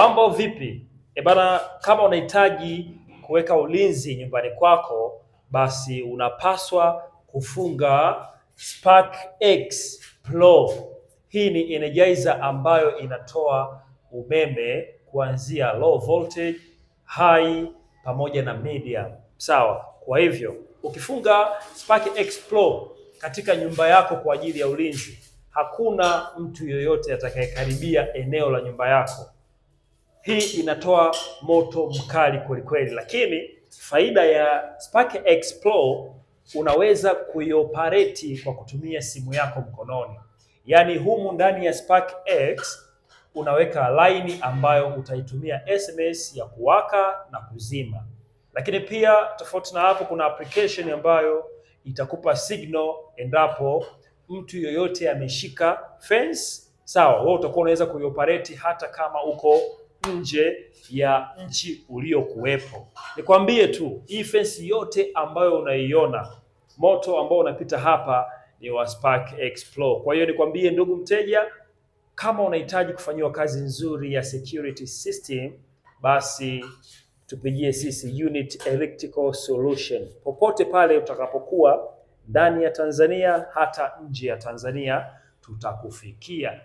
Mambo vipi? E bana, kama unahitaji kuweka ulinzi nyumbani kwako, basi unapaswa kufunga Spark X Pro. Hii ni energizer ambayo inatoa umeme kuanzia low voltage, high pamoja na medium. Sawa. Kwa hivyo ukifunga Spark X Pro katika nyumba yako kwa ajili ya ulinzi, hakuna mtu yoyote atakayekaribia eneo la nyumba yako. Hii inatoa moto mkali kwelikweli, lakini faida ya Spark X Pro unaweza kuioperate kwa kutumia simu yako mkononi. Yaani humu ndani ya Spark X unaweka laini ambayo utaitumia SMS ya kuwaka na kuzima. Lakini pia tofauti na hapo, kuna application ambayo itakupa signal endapo mtu yoyote ameshika fence. Sawa, wewe utakuwa unaweza kuioperate hata kama uko nje ya nchi uliokuwepo. Nikwambie tu, hii fence yote ambayo unaiona, moto ambao unapita hapa ni wa Spark X Pro. Kwa hiyo nikwambie ndugu mteja, kama unahitaji kufanyiwa kazi nzuri ya security system, basi tupigie sisi Unit Electrical Solution popote pale utakapokuwa ndani ya Tanzania, hata nje ya Tanzania tutakufikia.